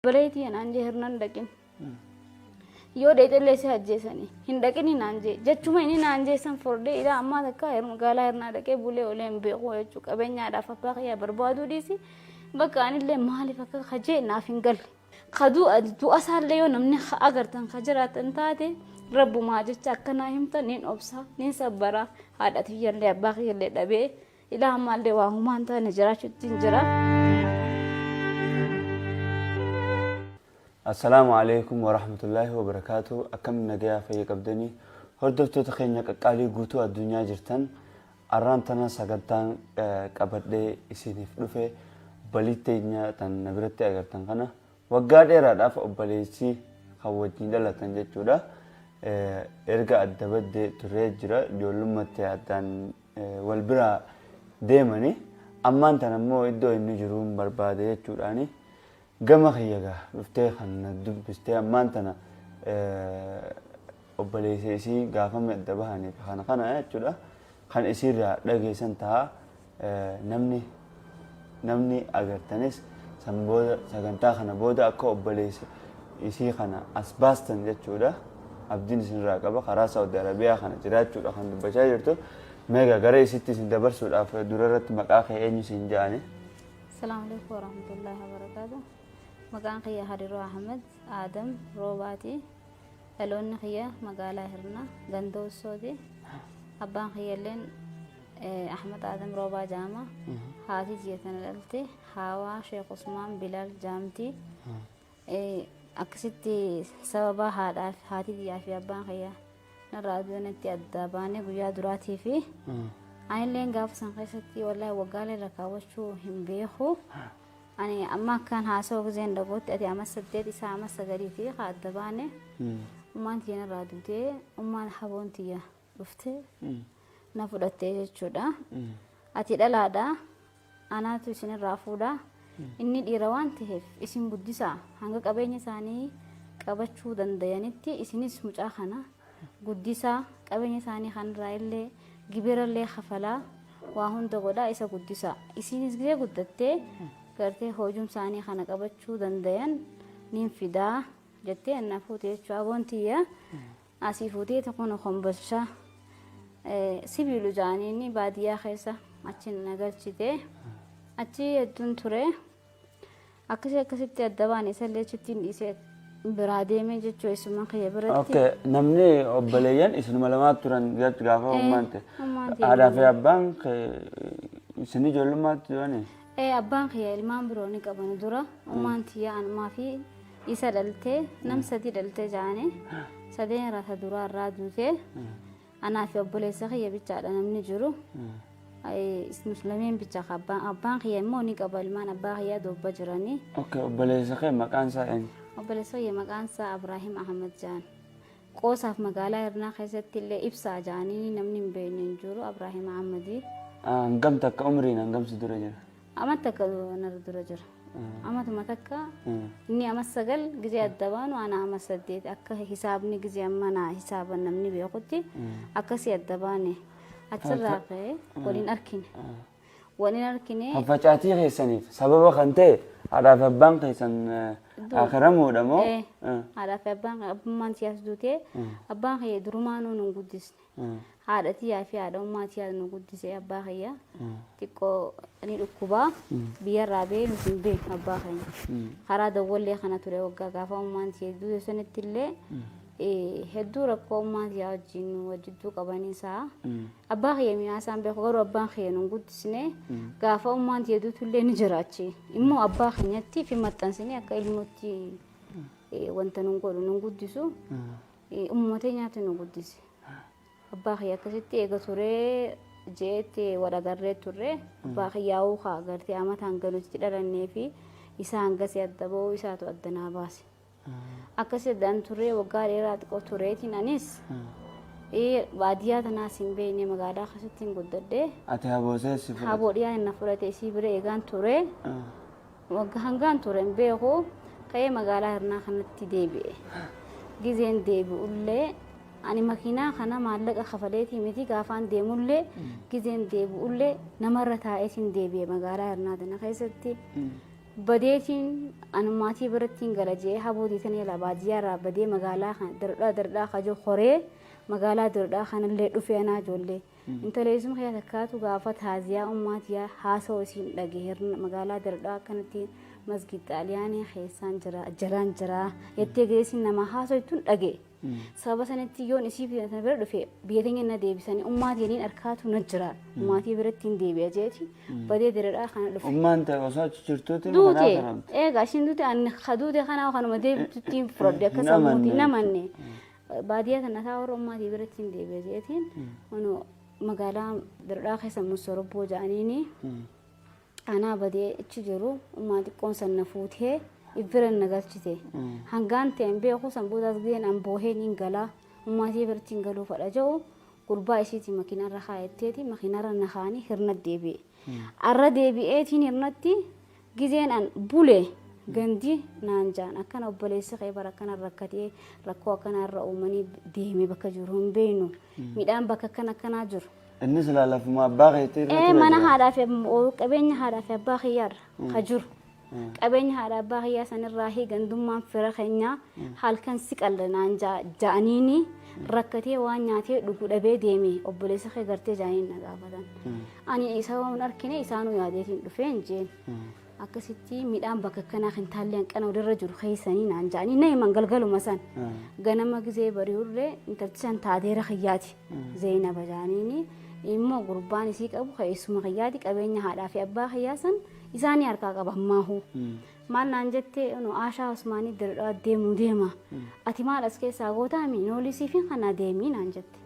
Obboleettii naan jee hirnan dhaqin. Yoo dheexellee si ajjeesanii hin dhaqini naan jee jechuma inni naan jee san fordee ilaa ammaa takka magaalaa hirnaa dhaqee bulee olee hin beeku jechuu qabeenyaadhaaf abbaa kiyyaa barbaaduu dhiisi bakka anillee maaliif akka kajee naaf hin galle. Kaduu du'a isaallee yoo namni agartan ka jiraatan taate rabbumaa jecha akka naa himtan niin obsa niin sabbaraa haadha tiyyallee abbaa kiyyallee dhabee Ilaa ammaallee waa humaa hin taane jiraachuutti hin jira. Assalaamu alaikum warahmatullaahi wabarakaatu. Akkam nagayaa fayya qabdanii hordoftoota keenya qaqqaalii guutuu addunyaa jirtan arraan tana sagantaan qabadhee isiniif dhufe obbolii teenya tan na biratti agartan kana waggaa dheeraadhaaf obboleessi kan wajjin dhalatan jechuudha. Erga adda baddee turee jira ijoollummaatti addaan wal biraa deemani ammaan tana immoo iddoo inni jiruun barbaade jechuudhaani gama kiyya gaa dhuftee kan na dubbistee ammaan tana obboleessa isii gaafame adda bahaniif kana kana jechuudha kan isiirraa dhageessan ta'a namni namni agartanis san booda sagantaa kana booda akka obboleessa isii kana as baastan jechuudha. Abdiin isinirraa qaba karaa Saudi Arabiyaa kana jiraachuudha kan dubbachaa jirtu. Meegaa gara isitti isin dabarsuudhaaf dura irratti maqaa kee eenyu siin jedhani? Asalaamu alaikum warahmatullahi wabarakaatu. Maqaan kiyya Hariroo Ahmed Aadam Roobaati. Dhaloonni kiyya magaalaa Hirna ganda Ussooti. Abbaan kiyya illeen Ahmad Aadam Roobaa jedhama. Haati tiyya tana dhalte Haawaa Sheekh Usmaan Bilaal jedhamti. Akkasitti sababa haadhaa haati tiyyaa fi abbaan kiyya narraa du'anitti adda baanee guyyaa duraatii fi anilleen gaafa san keessatti wallaahi waggaalee lakkaawwachuu hin beeku. Ani amma akkaan haasa'u gizeen dhagootti ati amma 8 isaa amma 9ti ka adda baane. Ummaan tiyya narraa duutee ummaan haboon tiyya dhuftee na fudhattee jechuudha. Ati dhalaadha anaatu isinirraa fuudha. Inni dhiira waan ta'eef isin guddisaa hanga qabeenya isaanii qabachuu danda'anitti isinis mucaa kana guddisaa qabeenya isaanii kanarraa illee gibira illee kafalaa waa hunda godhaa isa guddisaa. Isinis gizee guddattee gartee hoojum isaanii kana qabachuu dandayan nin fidaa jettee na fuute jechuudha. Aboon tiyya asii fuutee tokko kombolcha sibiilu jaaniin baadiyyaa keessa achi na galchite. Achi hedduun ture. Akkasii akkasitti adda baane isallee achitti hin dhiisee biraa deemee jechuu eessummaa kiyya biratti. Okay, namni obboleeyyan isinuma lamaa turan jechuudha gaafa ummaan ta'e. Ummaan ta'e. Haadhaa fi abbaan isin ijoollummaatti du'anii? Abbaan kiyya ilmaan biroo ni qaban dura. Ummaan tiyya anumaa fi isa dhaltee nam sadi dhaltee jaanii sadeen irraa ta duraa irraa duutee anaa fi obboleessa kiyya bichaadha namni jiru. Muslimeen bicha abbaan kiyya immoo ni qaba ilmaan abbaa kiyyaa doobba jiranii. Okay, obboleessa kee maqaan isaa eenyu? Obboleessa kiyya maqaan isaa Abraahim Ahmad jaan. Qoosaaf magaalaa Hirnaa keessatti illee ibsaa jaanii namni hin beekne hin jiru Abraahim Ahmadii. Hangam takka umriin hangam si dura jira? Ama takka narra dura jira. Amatuma takka inni ama 9 gizee adda baanu ana ama 8 akka hisaabni gizee amma naa hisaaban namni beekutti akkasii adda baane achirraa ka'ee waliin arkine. Waliin arkine. Faffacaatii keessaniif sababa kan ta'e haadhaa fi abbaan keessan akiramuudha moo? Haadhaa fi abbaan abbummaan siyaas duutee abbaan kiyya durumaanuu nun guddisne. Haadha tiyyaa fi haadha ummaa tiyyaa nu guddise abbaa kiyya. Xiqqoo ni dhukkubaa biyyarraa ba'ee nuti hin beeknu abbaa keenya. Karaa dawwallee kana ture waggaa gaafa ummaan tiyya duute sanitti illee hedduu rakkoo ummaa tiyyaa wajjin wajjidduu qabanii isaa. Abbaa kiyya mi'aa isaan beeku garuu abbaan kiyya nu guddisne gaafa ummaan tiyya duutu illee ni jiraachi. Immoo abbaa keenyatti fi maxxansinee akka ilmootti wanta nun godhu nun guddisu. Ummuma teenyaatu nu guddise. Abbaa kiyya akkasitti eega turee jeetti wal agarree turre. Abbaa kiyyaa'uu kaa gartee amata hanga nuti dhalannee fi isa hangasii adda ba'uu isaatu adda naa baase. Akkasii addaan turee waggaa dheeraa xiqqoo tureetiin anis baadiyyaa tanaas hin beekne magaalaa keessatti hin guddadhe. Ati haboosee si fudhate? Haboo dhiyaa na fudhate isii bira eegaan ture. Wagga hangaan ture hin beeku ka'ee magaalaa Hirnaa kanatti deebi'e. Gizeen deebi'ullee ani makiinaa kana maallaqa kafaleetii miti gaafaan deemullee gizeen deebi'ullee namarra taa'eetiin deebi'e magaalaa Hirnaa tana keessatti. Badeetiin ani maatii birattiin gala jee haboo diitan yala baadiyyaa irraa badee magaalaa kana dardhaa dardhaa kajoo horee magaalaa dardhaa kanallee dhufee anaa ijoollee. Intala isuma kiyya takkaatu gaafa taaziyaa ummaatiyaa haasawaa isiin dhage magaalaa dardhaa akkanatti masgid xaaliyaanii keessaan jira jalaan jira jettee geessin nama haasawituun dhage. Sababa sanitti yoon isii biyya bira dhufe biyya teenya na deebisanii ummaatiin harkaatu na jira. Ummaatii biratti hin deebi'a jeeti badee dardhaa kana dhufe. Ummaan ta'e osoo achi jirtuuti Duute karaa karamte. Eegaa ishiin duute ani duute kanaa kanuma deebitutti fudhadhe akka Hin sammuuti amanne. hin amanne. Baadiyyaa tana taa warra ummaatii biratti hin deebi'a jeetiin kunoo magaalaa dardhaa keessa musorobboo jedhaniini anaa badee achi jiru ummaa xiqqoon san na fuutee ibbira na galchite. Hangaan ta'e hin beeku san boodaas gaheen an booheen hin galaa ummaatii biratti hin galuu fadha jedhu gurbaa isiiti makiinarra kaayatteeti makiinarra na kaanii hirna deebi'e. Arra deebi'eetiin hirnatti gizeen an bule gandi naan jaan akkana obboleessi kee bara akkana rakkatee rakkoo akkana irra uumanii deeme bakka jiru hin beeknu midhaan bakka akkana akkanaa jiru. Innis lafuma abbaa keetii irra ture. Mana haadhaa fi qabeenya haadhaa fi abbaa kiyyaarra ka jiru. Qabeenya haadha abbaa kiyyaa sanirraa gandummaan fira keenyaa halkan si qalla naan ja'aniini rakkatee waan nyaatee dhugu dhabee deeme obboleessa kee gartee ja'aniin na gaafatan. Ani isa waan argine isaanuu yaadeetiin dhufee hin jeen. Akkasitti midhaan bakka akkanaa kan taallee hanqana walirra jiru keessanii naan ja'anii na himan galgaluma san. Ganama gizee bari'urree intalti san taateera kiyyaati. Zeenaba ja'aniini immoo gurbaan isii qabu keessuma kiyyaati qabeenya haadhaa fi abbaa kiyyaa san isaanii harkaa qaba ammaahu. Maal naan jettee nu Aashaa Usmaanii dirdhaa deemuu deema. Ati maal as keessaa gootaami noolii siifin kana deemii naan jette.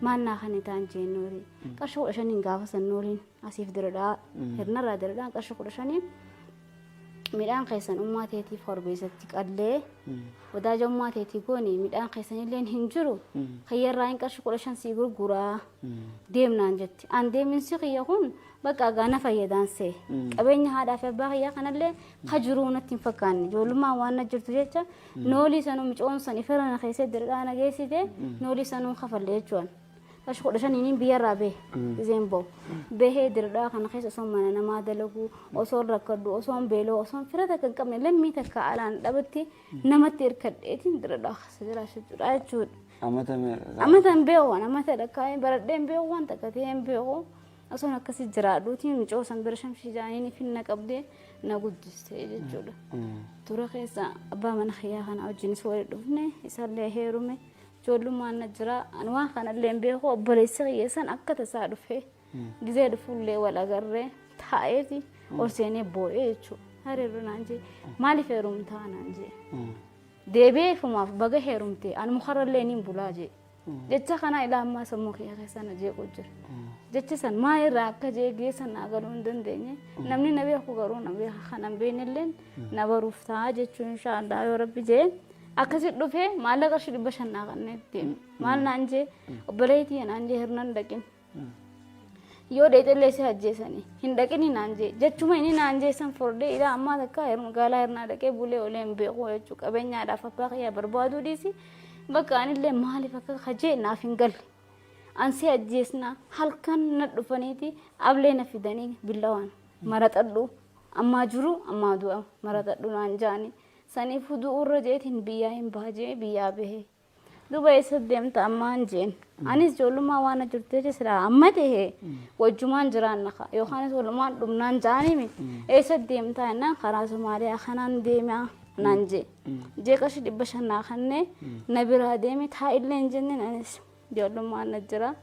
Maal naa kan itaan jeen noolii. Qarshii 15 gaafa san nooliin asiif dirdhaa hirnarraa dirdhaan qarshii 15 midhaan keessan ummaa teetiif horbeessatti qallee wadaaja ummaa teetii gooni midhaan keessanillee hin jiru kiyyarraa hin qarshii 15 sii gurguraa deemnaan jetti. An deeminsi kiyya kun bakka gaana fayyadaan see qabeenya haadhaa fi abbaa kiyyaa kanallee ka jiruu natti hin fakkaanne ijoollummaan waan na jirtu jecha noolii sanuu micoon san ifira na keessatti dirqaa na geessite noolii sanuu kafalle jechuudha. Qarshii 15niin biyyarraa bahe gizeen bahu. Bahee dirdhaa kana keessa osoo mana namaa dalaguu osoo rakkadhu osoo beeloo osoo fira takka hin qabne lammii takka alaan dhabatti namatti hirkadheetiin dirdhaa keessa jiraachuudha jechuudha. Amata meeqa? Amata hin beeku amata dhakkaa'ee baradhee hin beeku waan takka ta'ee hin beeku. Osoon akkasii jiraadhuutiin micoo san bira shamshii jaaniin finna qabdee na guddiste jechuudha. Tura keessa abbaa mana kiyyaa kana wajjinis walitti dhufne isallee heerume ijoollummaan na jira ani waan kanallee hin beeku obboleessi kiyya san akka tasaa dhufe gizee dhufullee wal agarree taa'eeti ol seenee boo'ee jechuudha. Hariirri naan jee maaliif heerumtaa naan jee deebi'ee fumaaf baga heerumte ani mukarrallee niin bulaa jee. Jecha kana ilaa ammaa sammuu kiyya keessa na jeequ jira. Jecha san maalirraa akka jee geessan naa galuu hin dandeenye. Namni na beeku garuu na beeka kan hin beeknelleen na baruuf ta'a jechuun inshaallah yoo rabbi jee akkasi dhufee maallaqa qarshii 500 naa kanneen deeme. Maal naan jee obboleettii naan jee hirnan dhaqin. Yoo dheexellee si ajjeesanii hin dhaqini naan jee jechuma inni naan jee san fordee ilaa ammaa takka magaalaa hirnaa dhaqee bulee olee hin beeku jechuu qabeenyaadhaaf abbaa kiyyaa barbaaduu dhiisi. Bakka anillee maaliif akka kajee naaf hin galle. Ansi ajjeesna halkan na dhufaniiti ablee na fidanii billawaan maraxadhu ammaa jiru ammaa du'a maraxadhu naan jaani. Saniif du'urra jeetiin biyyaa hin baajee biyyaa bahee. Duba eessa deemta ammaan jeen. Anis ijoollummaa waan na jirtu jecha silaa amma ta'e wajjumaan jiraanna yookaanis walumaan dhumnaan jaanimi eessa deemtaa jennaan karaa Somaaliyaa kanaan deemaa naan jee. Jee qarshii 500 naa kennee na biraa deeme taa'illee hin jenneen anis ijoollummaan na jira.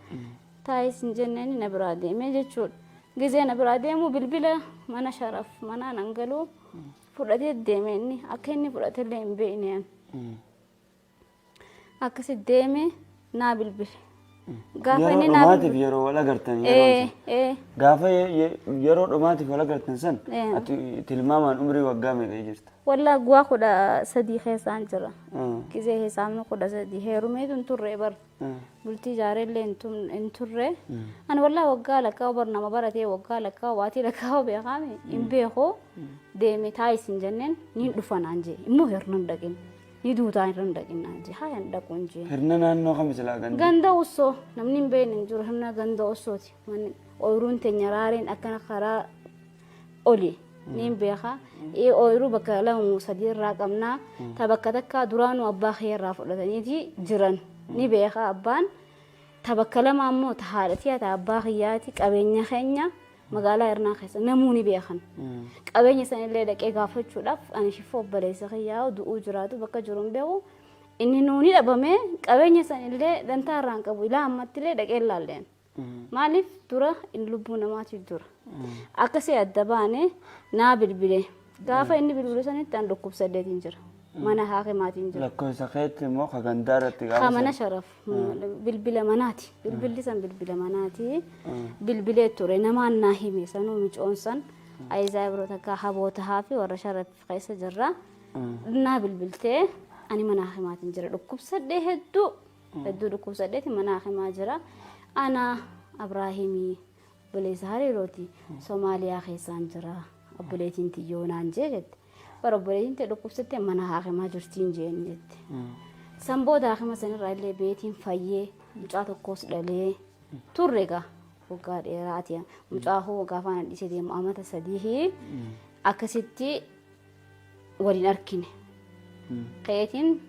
Taa'is hin jenneen na biraa deeme jechuudha. Gizee na biraa deemu bilbila mana sharaf manaa nan galuu fudhatee deeme inni akka inni fudhatellee hin beekne ani. Akkasi deeme naa bilbile. Gaafa Yeroo inni naa dhumaatiif bilbile. yeroo wal agartan yeroo san. Gaafa yeroo dhumaatiif wal agartan san ati tilmaamaan umrii waggaa meeqa jirta? Wallaa guwaa 13 keessaan jira. Gizee hisaabni 13 heerumeetu hin turre bar. Bultii ijaareellee hin turre. Ani wallaa waggaa lakkaa'u bar nama baratee waggaa lakkaa'u baatii lakkaa'u beekaami hin beeku deeme taa'is hin jenneen niin dhufa naan jee immoo hirna hin dhaqin. Ni duutaa irra hin dhaqin naan jee haa hin dhaqu hin jee. Hirna naannoo kam silaa ganda? Ganda ussoo namni hin beekne hin jiru hirna ganda ussooti. Manni ooyiruun teenya raareen akkana karaa oli. Niin beeka. Ooyiruu bakka lama sadii irraa qabna. Ta bakka takka duraanuu abbaa kiyya irraa fudhataniiti jiran. Ni beeka abbaan. Ta bakka lama ammoo ta haadha tiya ta abbaa kiyyaati qabeenya keenya magaalaa Hirnaa keessa namuu ni beekan. Qabeenya sanillee dhaqee gaafachuudhaaf ani shifoo obboleessa kiyyaa du'uu jiraatu bakka jiru hin beeku. Inni nuu ni dhabame qabeenya sanillee dantaa irraa hin qabu. Ilaa ammatti illee dhaqee hin laalleen. Maaliif dura inni lubbuu namaatiif dura. Akkasii adda baane naa bilbile. Gaafa inni bilbilu sanitti an dhukkubsadheetiin jira. Mana haakimaatiin jira. Lakkoofsa keetti immoo ka gandaa irratti gaafa Ka mana sharaf bilbila manaati. Bilbilli san bilbila manaati. Bilbilee ture namaan naa hime sanuu micoon san ayizaa biroo takka haboota haa fi warra sharaf keessa jirra. Naa bilbiltee ani mana haakimaatiin jira dhukkubsadhee hedduu. Hedduu dhukkubsadheeti mana hakimaa jira. Ana Abraahimii obboleessa hariirooti Somaaliyaa keessaan jira. Obboleettiin tiyyoo naan jee jette. Bara obboleettiin tee dhukkubsattee mana hakimaa jirtiin jeen jette. San booda hakima sanirraa illee beetiin fayyee mucaa tokkos dhalee turre egaa waggaa dheeraati. Mucaa hoo gaafa ana dhiisee deemu amata sadii akkasitti waliin arkine. Ka'eetiin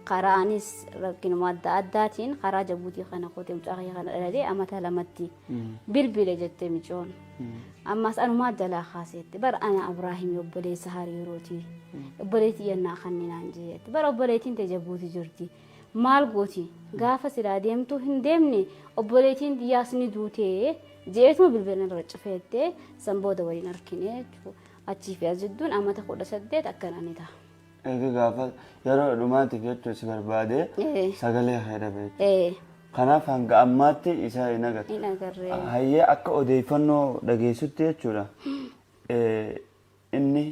karaa anis rakkinuma adda addaatiin karaa Jabuutii kana kotee mucaa kiyya kana dhalatee amata lamatti bilbile jette micoon. Ammas anumaa jalaa kaaseette bara ana Abraahimii obboleessa hariirooti. Obboleettii yennaa kanninaan jette bara obboleettiin tee Jabuutii jirti. Maal gooti gaafa silaa deemtuu hin deemne obboleettiin tiyyaas ni duutee je'eetuma bilbila irra cufeettee san booda waliin arkine jechuudha. Achii fi as jidduun amata 18 akkana ni ta'a. Egaa gaafa yeroo dhumaatiif jechuun si barbaadee sagalee kee dhabe jechuudha. Kanaaf hanga ammaatti isa hin agarre. Hin agarre. Hayyee akka odeeffannoo dhageessutti jechuudha. Inni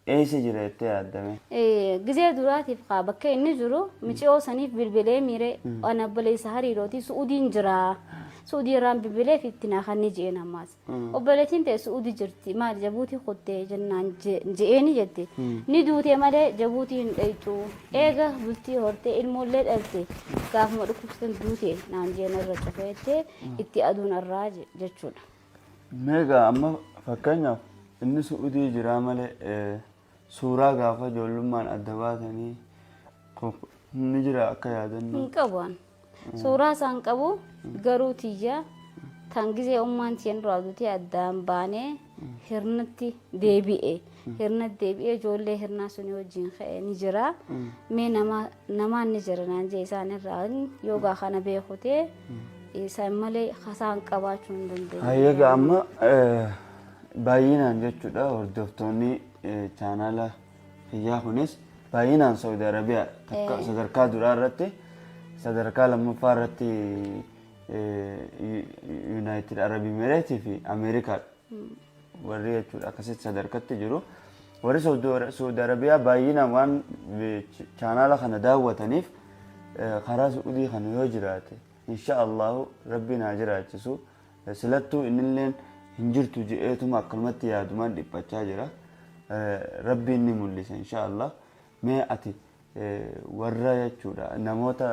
eessa jira jettee yaaddame? Gizee duraatiif kaa bakka inni jiru miciyoo saniif bilbilee miire ana obboleessa hariirootii Su'uudiin jira. Su'uudii irraan bilbileef itti naa kanni je'een ammaas. Obboleettiin tee Su'uudi jirti maal Jabuutii kutte jennaan je'eeni jette. Ni duute malee Jabuutii hin dheyxu. Eega bultii hortee ilmoollee dhalte gaafuma dhukkubsatan duute naan je'e narra cufe jettee itti aduun arraa jechuudha. Meegaa amma fakkeenyaaf inni Su'udii jiraa malee suuraa gaafa ijoollummaan adda baatanii ni jira akka yaadannoo. Hin qabu an. Suuraa isaan qabu garuu tiyya tan gizee ummaan tiyya nurraa duutee addaan baanee hirnatti deebi'e. Hirnatti deebi'ee ijoollee hirnaa suni wajjin ka'e ni jira. Mee nama namaan ni jira naan jee isaan irraa yoo gaa kana beeku ta'e isaan malee kasaan qabaachuu hin dandeenye. Hayyaga amma baay'inaan jechuudha hordoftoonni chaanaala kiyyaa kunis baay'inaan Saudi Arabiyaa takka sadarkaa duraa irratti sadarkaa lammaffaa irratti Yuunaayitid Arab Imireetii fi Ameerikaadha. Warri jechuudha akkasitti sadarkatti jiru. Warri Saudi Arabiyaa baay'inaan waan chaanaala kana daawwataniif karaa Su'udii kana yoo jiraate insha Allahu rabbiin haa jiraachisu. Silattuu innilleen hin jirtu je'eetuma akkanumatti yaadumaan dhiphachaa jira. Rabbiin ni mul'isa insha Allah. Mee ati warra jechuudha namoota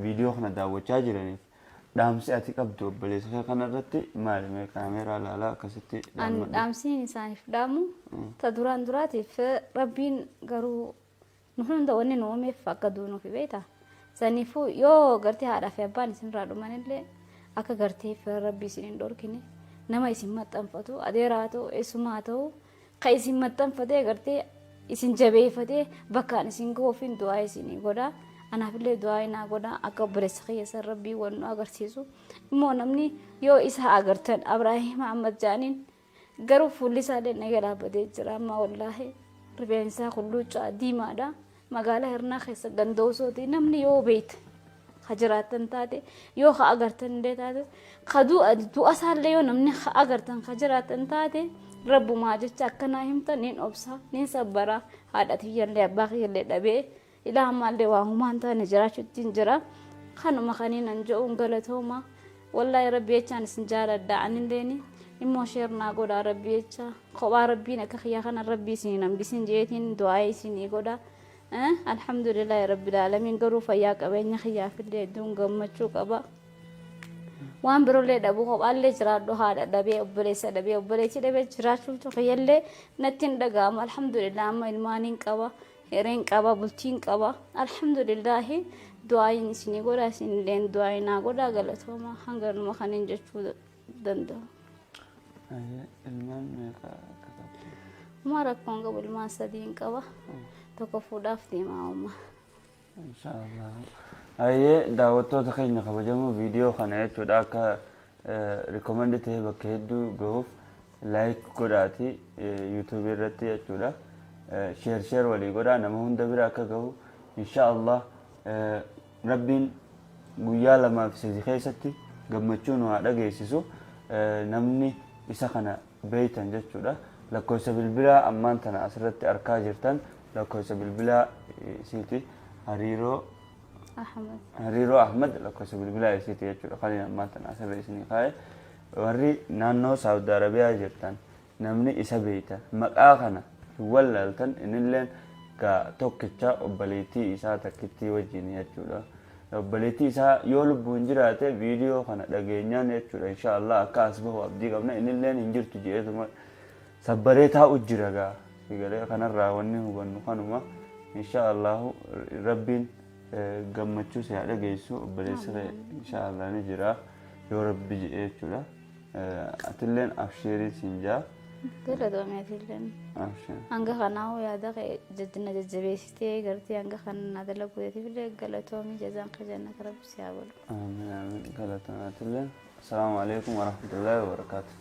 viidiyoo kana daawwachaa jiraniif dhaamsi ati qabdu obboleessa kee kana irratti maali? Mee kaameeraa ilaalaa akkasitti An dhaammadhu. Dhaamsiin isaaniif dhaamu ta duraan duraatiif rabbiin garuu nu hunda wanni nu uumeef akka duunuufi beekta. Saniifuu yoo gartee haadhaa fi abbaan isinirraa dhumanillee akka gartee fira rabbii isin hin dhorkine nama isin maxxanfatu adeeraa haa ta'u eessumaa haa ta'u ka isin maxxanfatee gartee isin jabeeffatee bakkaan isin gahuufin du'aa isinii godha. Anaafillee du'aa inaa godha akka obboleessa kiyya san rabbii wal nu agarsiisu. Immoo namni yoo isa agartan Abrahiim Ahmad jaaniin garuu fuulli isaallee naga dhaabbatee jira amma wallaahi rifeensi isaa kun luuccaa diimaadha. Magaalaa Hirnaa keessa ganda osooti namni yoo beeyte ka jiraattan taate yoo ka agartan illee taate ka du'a du'a isaallee yoo namni ka agartan ka jiraattan taate rabbumaa jecha akkanaa himtan niin obsa niin sabbara haadha tiyyallee abbaa kiyyallee dhabee ilaa ammaallee waa humaa hin taane jiraachuutti hin jira kanuma kaniin an je'uun galatooma wallaahi rabbi jechaan isin jaaladha anilleeni immoo sheer naa godhaa rabbi jecha kophaa rabbiin akka kiyyaa kana rabbi isin hin hambisin jeetiin du'aa isinii godha. Alhamdulillahi rabbil aalamiin garuu fayyaa qabeenya kiyyaafillee hedduun gammachuu qaba. Waan biroollee dhabuu kophaallee jiraadhu haadha dhabee obboleessa dhabee obboleettii dhabee jiraachuutu kiyyallee natti hin dhaga'amu. Alhamdulillah amma ilmaaniin qaba, hireen qaba, bultiin qaba. Alhamdulillaahi du'aayin isinii godha isinilleen du'aayi naa godha galatooma hanganuma kanin jechuu danda'u. Ilmaan meeqa akka qabdu? Uma rakkoon qabu ilmaan sadiin qaba. Tokko fuudhaaf deemaa umma. Inshaallah. Hayyee daawwattoota keenya kabajamoo viidiyoo kana jechuudha akka recommend ta'ee bakka hedduu gahuuf like godhaati yuutuubii irratti jechuudha. Share share walii godhaa nama hunda bira akka gahu inshaallah rabbiin guyyaa lamaa fi sadi keessatti gammachuu nu haa dhageessisu namni isa kana beeytan jechuudha. Lakkoofsa bilbilaa ammaan tana asirratti arkaa jirtan lakkoofsa bilbilaa isiiti hariiroo Ahmad. Hariiroo Ahmad lakkoofsa bilbilaa isiiti jechuudha. Kan ammaan tana asirra isinii kaa'e. Warri naannoo Saawudi Arabiyaa jirtan namni isa beeytan maqaa kana hin wallaaltan innilleen gaa tokkicha obboleettii isaa takkittii wajjin jechuudha. Obboleettii isaa yoo lubbuun jiraate viidiyoo kana dhageenyaan jechuudha inshaallah akka as bahu abdii qabna innilleen hin jirtu je'eetuma sabbaree taa'u jira gaa sigalee kanarraa wanni hubannu kanuma inshaallahu rabbiin gammachuu si haa dhageessu obboleessi kee inshaallah ni jira yoo rabbi je'e jechuudha. Atilleen abshiirii siin jaa. Galatoomi atilleen. Abshiir. Hanga kanaa yaada kee na jajjabeessitee gartee hanga kana na dalaguu illee galatoomi jazaan kee jannata rabbi si haa godhu. Amiin amiin galatoomi atilleen. Assalaamu alaikum warahmatullahi wabarakatuh.